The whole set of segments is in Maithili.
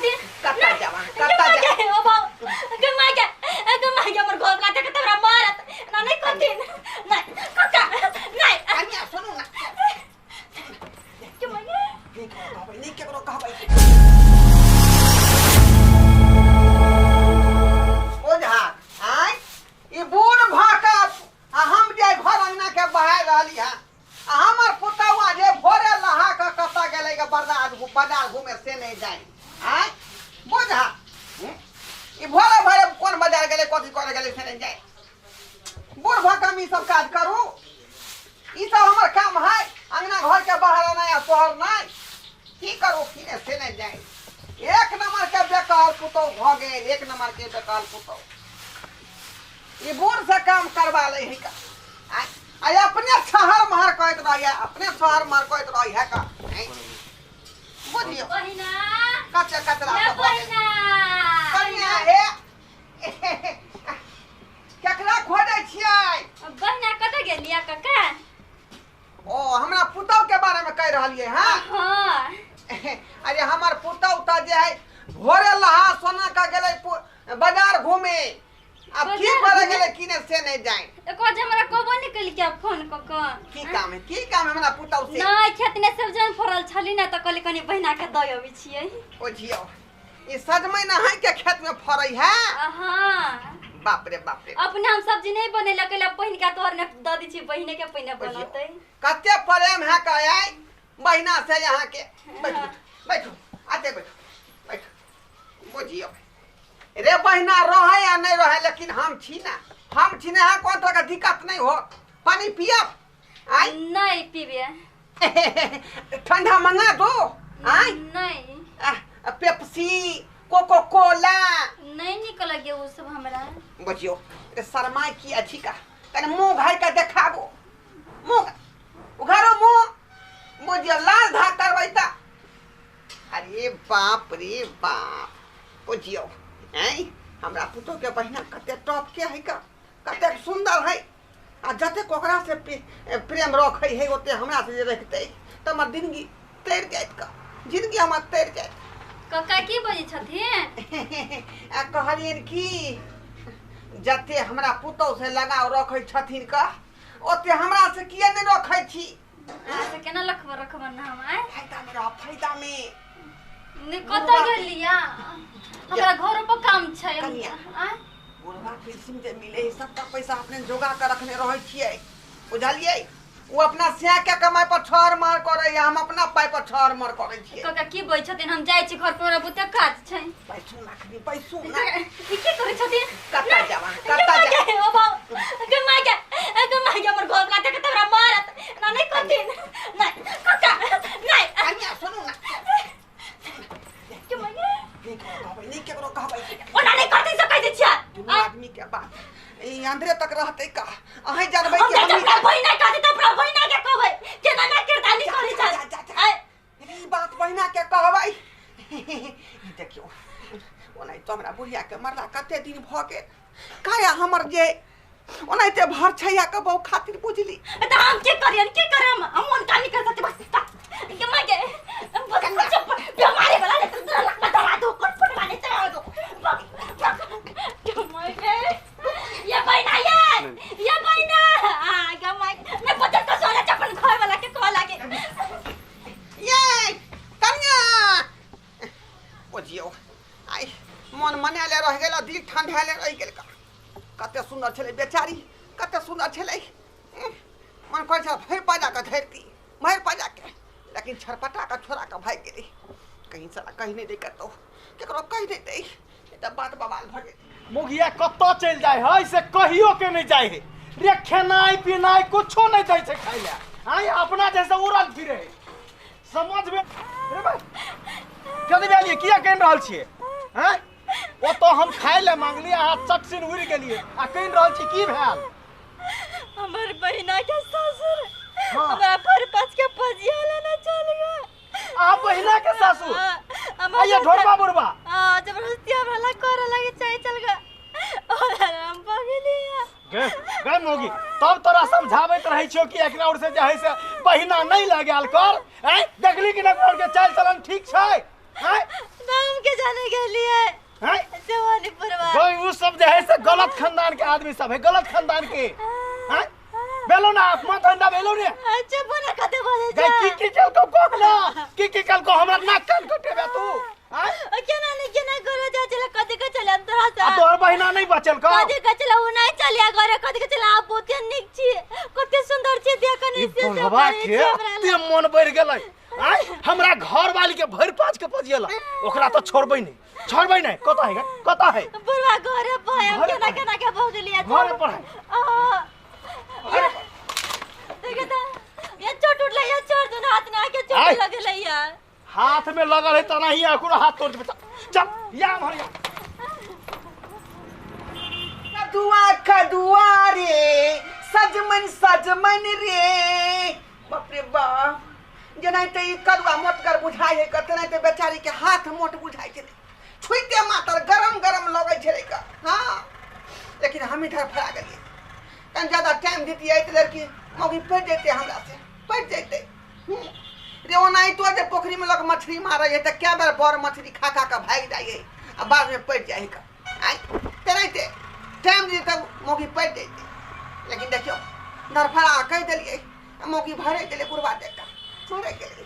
छथिन? कतऽ जाब अहाँ? कतऽ जाब? ओ बाउ, गे माय गे, गे माय गे, हमर घर वाला देख तोरा मारत। ना नहीं करथिन। नहीं, काका, नहीं। कनिया सुनू ना। के माय गे। नहि केकरो कहबै, नहि केकरो कहबै। ओझा, आँय, ई बूढ़ भऽ कऽ आ हम जे घर अंगना के बहाय रहली हँ आ हमर पुतौआ जे भोरे नहा कऽ कतऽ गेलै गे बरदार बाजार घूमे से नहि जाय। आँय बुझा, ई भोरे भोरे कोन बाजार गेलै, कथी करे गेलै से नहि जाय। बूढ़ भऽ कऽ हम ई सब काज करू? ई सब हमर काम है अंगना घर के बाहर आनाइ आ सोहरनाइ? की करू की नहि से नहि जाय। एक नंबर के बेकार पुतौह भऽ गेल, एक नंबर के बेकार पुतौह। ई बूढ़ से काम करवा लै है का? आ अपने छहर महर कहैत रहैया, अपने छहर महर कहैत रहैया का? बुझियौ बहिना, कते कचरा ए सब भऽ गेल। बहिना। कनिया हे, केकरा खोजै छियै? बहिना कतऽ गेलियै काका? ओ हमरा पुतौह के बारे में कहि रहलियै हँ? हाँ। अरे हमर पुतौह तऽ जे है भोरे लहा सोना के गेलै बाजार घूमे, अब की बाजार करे घूमे? गेलै की नहि से नहि जाय। एको जे हमरा कहबो नहि केलकै फोन कऽ कऽ। की काम है, की काम है हमरा पुतौह से? नहि, खेत में सब्जन फड़ल छली ने तऽ कहली कनी बहिना के दऽ अबै छियै। बुझियौ, ई सजमनि अहाँ के खेत में फड़ै है? हाँ। बाप रे बाप रे। अपने हम सब्जी नहीं बनेलक, कहले बहिन के तोहर ने दऽ दै छियै, बहिने के पहिने बुझियौ। बनतै। कते प्रेम है कहे बहिना से यहाँ के। बैठू बैठू, आते बैठू बैठू। बुझियौ रे बहिना, रहे या नहीं रहे लेकिन हम छी ना, हम छी ना, कोन तरह के दिक्कत नहीं हो। पानी पियब? आय? नहीं पीबे। ठंडा मंगा दो? आय? नहीं। पेप्सी, कोको कोला? नहीं निकल लगे वो सब हमरा। बुझियौ रे शर्माय की अछि का? तने मुंह घाय के देखाबो, मुंह उघारो मुंह। बुझियौ लाल धाक करबै त। अरे बाप रे बाप, बुझियौ ऐं हमरा पुतोह के बहिना कते टॉप के है का, कते सुंदर है। आ जतेक ओकरा से प्रेम रखै है ओते हमरा से जे रखतै तऽ हमर जिंदगी तैर जायत का, जिंदगी हमर तैर जायत। काका की बजै छथिन? आ कहलियनि कि जते हमरा पुतोह से लगाव रखै छथिन का, ओते हमरा से किए नहि रखै छी? अहाँ से केना लखबो रखबो ना हम? आँय फायदा में रह, फायदा में। ने कतऽ गेलिया? हमरा घरो पर काम छै। कनिया। आँय बुढ़वा पेंशन जे मिले है सबटा पैसा अपने जोगा के रखने रहै छियै, बुझलियै? ओ अपना स्या के कमाइ पर छर मार करे, हम अपना पाइ पर छर मार करे छियै। काका की बजै छथिन? हम जाइ छी घर पर, हमरा बहुते काज छै। बैसू ना खनी, बैसू ना। ई की करै छथिन? कतऽ जाब अहाँ? कतऽ जाब? ओ बाउ, गे माय गे, गे माय गे, हमर घर वाला देख तोरा मारत। ना नहीं करथिन। नहीं काका, नहीं। कनिया सुनू ना। के माय गे। नहि केकरो कहबै, नहि केकरो कहबै। ओना नहीं करथिन से कहि दै छियै। दुनू आदमी के बात ई अंदरे तक रहतै का? अहीं जानबै हम कि जाइ हम छी अपना बहिना के कहतै तऽ अपना बहिना के कहबै केना ना किरदानी जा, करै जा, छै। जा, जा, जा। आँय ई बात बहिना के कहबै। देखियौ, ओनाहितो हमरा बुढ़िया के मरला कते दिन भऽ गेल। काया हमर जे ओनाहिते भर छैया के बहु खातिर, बुझली? तऽ हम की करियन, की करम? हम हुनका नहीं कर सकते बस। के माय गे, बस चुप, बीमारी वाला ने तोरा लकमा धरा दो, कोट फुट वाले चढ़ा दो। के माय गे, ये बहिना, ये बहिना, आ गे माय ने बचत को सोना चपन घर वाला के कह लागे। ये कन्या बुझियौ, आइ मन मनाले रहि गेल, दिल ठंडाले रहि गेल। कते सुन्दर छलै बेचारी, कते सुन्दर छलै। मन करै छल भरि पजा कऽ धरती, भरि पजा के, लेकिन छरपटा कऽ छोड़ा कऽ भागि गेलै। कहीं साला कहि नहि दै कतौ, केकरो कहि नहि दै, नहि तऽ बात बवाल भऽ जेतै। मुगिया कतऽ चलि जाइ है से कहियो के नहि जाइ है रे। खेनाइ पिनाइ कुछो नहि दै छै खाइ लए। आइ अपना जैसे उड़ल फिरे है समझ में। रे भाई कथी भेलियै, किया कहि रहल छियै? आँय ओतऽ हम खाइ लए मांगली, अहाँ चटसिन उड़ि गेलियै आ कहि रहल छी, की भेल? हमर बहिना के ससुर हाँ। हमरा पर पाँच के पजिया लेने चल गए। अहाँ बहिना के सासुर? हाँ, हमर आइए ढोरबा बुढ़बा। हाँ, जबरदस्ती हमरा लग करे लगे चाहे चल गए और हम पगलिया गे गे मोगी, तब तोरा समझाबैत रहै छियौ कि एकरा और से जे है से बहिना नहि लगायल कर। आँय देखली कि नहि के चालि चलन ठीक छै? आँय नाम के जाने गलत खानदान के आदमी सब है, गलत खानदान के। हैं बेलो ना आत्मा ठंडा बेलो ने। अच्छा बना कते बोले जा की की कल को कोख ना की की कल को हमरा नाक कान कटेबे तू। हैं केना ने केना करे जा चला कते के चले हम तोरा से आ तोहर बहिना नहीं बचल का कते के चला उ नहीं चलिया घरे कते के चला आप बहुते नीक छी कते सुंदर छी देखने से बुढ़वा के एते मन बढ़ गेलै। आय हमरा घर वाली के भरि पाँच के पजियला ओकरा तो छोड़बै नहीं, छोड़बै नहीं। कत है कत है बुढ़वा घरे पर हम केना केना के भौजलिया घरे पर है। आ देखे त ये चोट उठले ये चोट दुन हाथ ना के चोट लगले यार हाथ में लगल है तना ही अकुर हाथ तोड़ देबे। चल या भरिया कदुआ कदुआ रे सजमन सजमन रे। बाप रे बाप जेनाहिते ई कदुआ मोटगर बुझाइ है तेनाहिते बेचारी के हाथ मोट बुझाइ छलै, छुइते मातर गरम गरम लगै छलै का। हाँ लेकिन हम इधर फरा गेलियै, कनि ज्यादा टाइम दितियै तऽ लड़की मौगी पड़ि जैतै, हमरा से पड़ि जैतै। रे ओनाहितो जे पोखरिमे लोक मछली मारै है तऽ कए बेर बड़ मछली खा खा कऽ भागि जाइ है आ बादमे पड़ि जाइ है का। आइ तेनाहिते टाइम दियै तऽ मौगी पड़ि जैतै, लेकिन देखियौ धरफड़ा कहि देलियै मौगी भरे गेलै बुढ़वा देख कऽ भरे गेलै।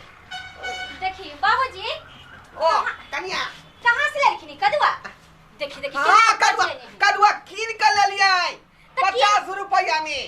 देखी बाबूजी ओ कनिया कहाँ से लेलखिन कदुआ? देखी देखी हाँ कदुआ कदुआ कीन के लेलियै 50 रुपया में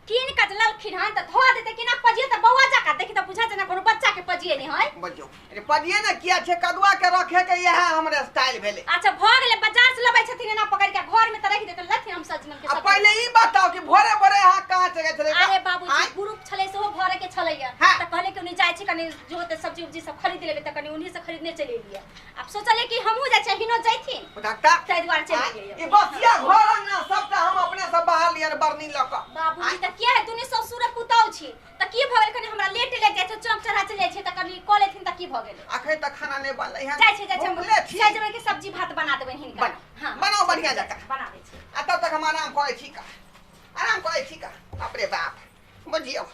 कीन के ललखिन हन त धो देते कि ना पजिए त बौआ जाका देखी त बुझा जना कोनो बच्चा के पजिए नहीं है। बजियो अरे पजिए ना किया छै कदुआ के रखे के इएह हमर स्टाइल भेलै। अच्छा भ गेलै बाजार से लबै छथिन एना पकड़ के घर में त रख देते लथिन हम सजमन के सब। पहिले ई बताओ कि भोरे भोरे अहाँ कहाँ चले छलै? अरे बाबूजी ग्रुप छलै सेहो भरे के छलैया त कहले कि उनी जाय छी कनी जो होते सब्जी उब्जी सब खरीद लेबै त कनी उन्हीं से खरीदने चले एलियै। अब सोचलियै कि हमहू जाय छी हिनो जायथिन डॉक्टर तै दुआरे चलि गेलियै। ई बसिया घर अंगना सबटा हम अपने से बाहर लियन बरनी ल क। बाबूजी त किया है दुनी ससुर पुताउ छी त की भ गेल कनी हमरा लेट लागि जाइ छै चौक चढ़ा चलि जाइ छै त कनी क लेथिन त की भ गेल? अखन त खाना नहि बनलै हन। जाइ छै जाइ छै के सब्जी भात बना देबै हिनका। हां बनाओ बढ़िया जकाँ बना दै छी आ तब तक हम आराम करै छी का, आराम करै छी का। बाप रे बाप बुझियौ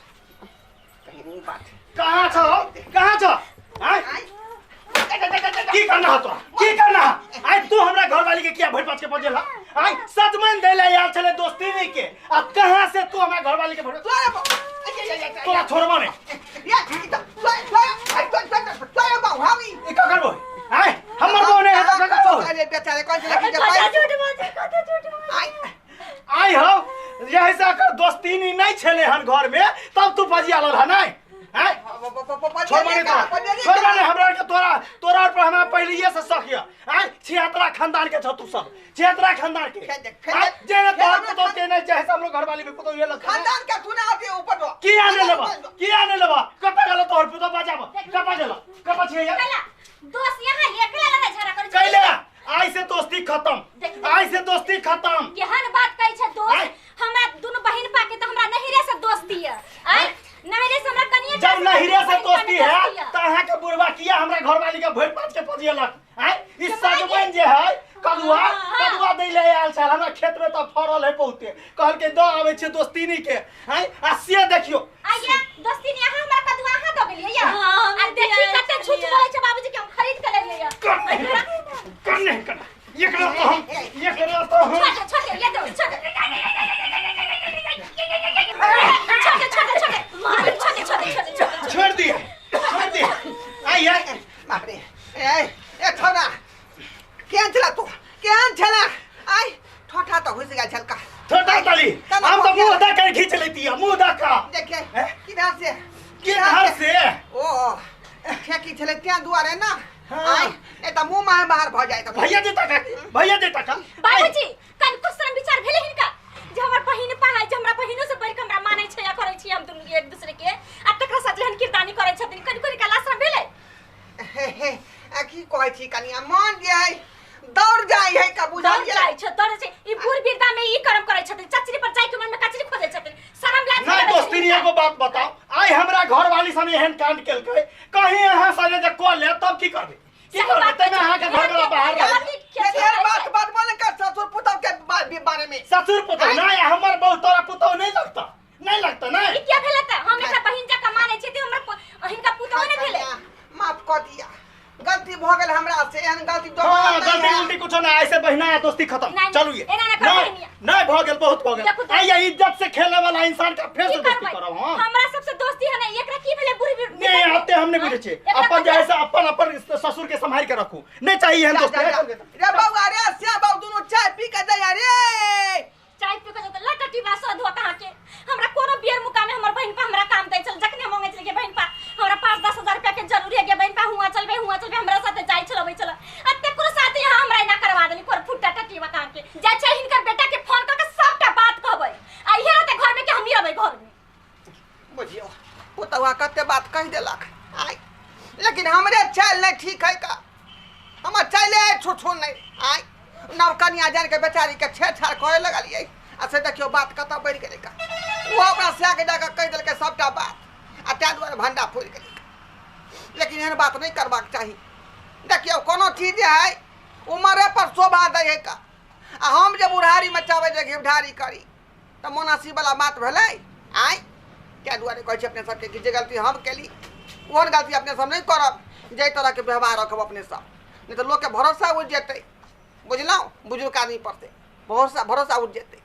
कहीं ऊ बात कहाँ छौ कहाँ छौ? आय की करना है तोरा की करना है? आय तू हमरा घरवाली के किया भरि पाँच के पजेला? आय सजमन देले यार छले दोस्ती नहीं के आ कहाँ से तू हमरा घरवाली के भरि तोरा छोड़बा नहीं ई का करबो? आय हमर बो नहीं है त का करबो? अरे बेचारे कौन छले कि जे झूठ बाजे कते झूठ बाजे। आय हो यही से अगर दोस्ती नहीं छले हन घर में तब तू पजिया लल हन। नहीं छोड़ माने हमरा के तोरा तोरा पर हमरा पहिलिए से शक य। आय 76 खानदान के छ तू सब 76 खानदान के जे ने तोहर पुतोह के नहीं चाहे हम लोग घरवाली में पुतोह ये लग खानदान के तू ना आते ऊपर दो किया ने लेबा किया ने लेबा कत गेल तोहर पुतोह बजाब कत गेल कत छियै दोस्त यहां एकला लड़ाई झगड़ा करै कैले? आइ से दोस्ती खत्म, आइ से दोस्ती खत्म। केहन बात कहै छै दोस्त? हमरा दुनु बहिन पा के त हमरा नहिरे से दोस्ती है। आय नहिरे से हमरा कनिए जब नहिरे से दोस्ती है त अहाँ के बुढ़वा किया हमरा घरवाली के भरि पाँच के पजियलक? आय ई सजमन जे है कदुआ कदुआ दै ले आयल छल हमरा खेत में त फरल है बहुते कहल के द आबै छै दोस्ती नहीं के। आय आ से देखियो आया दोस्ती नहीं अहाँ हमरा कदुआ अहाँ द गेलियै या आ देखी कते झूठ बोलै छै बाबूजी के हम खरीद के लेलियै या कर नहीं कर एकरा तो हम एकरा तो हम छोड़ छोड़ ये दो छोड़ छोड़ छोड़ छोड़ मार छोड़ छोड़ छोड़ छोड़ दिए छोड़ दिए। आई है बाप रे ए ए छोड़ा केहन छला तू केहन छला? आई ठोठा त घुसि गेल छल का ठोठा ताली हम तो मुंह दा कर खींच लेती है मुंह दा का देखिए किधर से किधर से ओ ठेकी छले त्या दुआरे ना। आई ए त मुंह माहे बाहर भ जाय त भैया जे टका भैया जे टका। बाबूजी कन कुछ शर्म विचार भेलै हिनका जे हमर बहिन पा है जे हमरा बहिनो से बढ़ के हमरा मानै छै या करै छी हम दुनू एक दूसरे के आ तकरा साथ एहन किरदानी करै छथिन कन कोन कला शर्म भेलै? हे हे आ की कहै छी कनिया मन जे है दौड़ जाय है का बुझलियै? दौड़ जाय छै दौड़ छै ई बूढ़ बिरदा में ई कर्म करै छथिन चचरी पर जाय के मन में कचरी खोजै छथिन शर्म लाज नहीं दोस्ती एगो बात बताओ आई हमरा घरवाली संगे एहन कांड केलकै कहीं अहाँ संगे जे क ले तब की करबै? की करबै तैमे अहाँ के घर वाला बाहर रह बात बात मन कर ससुर पुतोह के बारे में ससुर पुतोह नहीं हमर बहु तोरा पुतोह नहीं लगता नहीं लगता नहीं ई क्या भेलै त हम एकरा बहिन जकाँ मानै छी त हमरा हिनका पुतोह नै भेलै? माफ क दिया गलती भ गेल हमरा से एहन गलती दोबारा हां, गलती उल्टी कुछो ना, ऐसे बहिना या दोस्ती खत्म। नहीं, चलू ये एना ना कर बहिनिया। नहीं भऽ गेल, बहुत भऽ गेल। देखू तो। आइया इज्जत से खेले वाला इंसान का फेर की से दोस्ती करबै? करब हम। हमरा सबसे दोस्ती है ना, एकरा की भेलै बुढ़ी? नहीं, आते हम नहीं बुझे छे। एकरा अपन कथी- जे है से अपन अपन ससुर के संभाल के रखू, नहीं चाहिए हम जा, दोस्ती। जा, जा। रे बौआ रे, से बौ दुनू चाय पी के जाइया रे। चाय पी के जतऽ लटटी बा सधुआ कहाँ के। हमरा कोनो बियर मुका में हमर बहिन पा हमरा काम दै छल। जखने मांगे छल के बहिन पा हमरा 5-10 हजार रुपया के जरूरी है, के बहिन पा हुआ चलबे, हुआ चलबे, हमरा साथे जाय छल, अबै छल। अते कोनो साथे यहाँ हमरा एना करवा देली पर फुट्टा टटीवा कहाँ के। जाइ छै हिनकर बेटा के फोन कर के सबटा बात कहबै, आ इहे रहतै घर में कि हमही रहबै घर में। बुझियौ, पुतौआ कते बात कहि देलक आइ, लेकिन हमरे चालि नहि ठीक है का, हमर चालि छुछू नहि। आइ नव कनिया जान के बेचारी के छेड़छाड़ करे लगलियै, आ से देखियौ बात कतऽ बढ़ि गेलै का। ओ अपना सएके जाकऽ कहि देलकै सबटा बात, आ ताहि दुआरे भंडा फूलि गेलै। लेकिन एहन बात नहि करबाक चाही। देखियौ, कोनो चीज जे है उमरे पर शोभा दै है का, आ हम जे बुढ़ारीमे चाहबै जे घिवढारी करी तऽ मोनासी वाला बात भेलै। आइ ताहि दुआरे कहै छी अपने सबके कि जे गलती हम केली ओहन गलती अपने सब नहि करब। जाहि तरहके व्यवहार रखब अपने सब, नहि तऽ लोकके भरोसा उठि जेतै। बुझलहुँ? बुजुर्ग आदमी पर से भरोसा भरोसा उठि जेतै।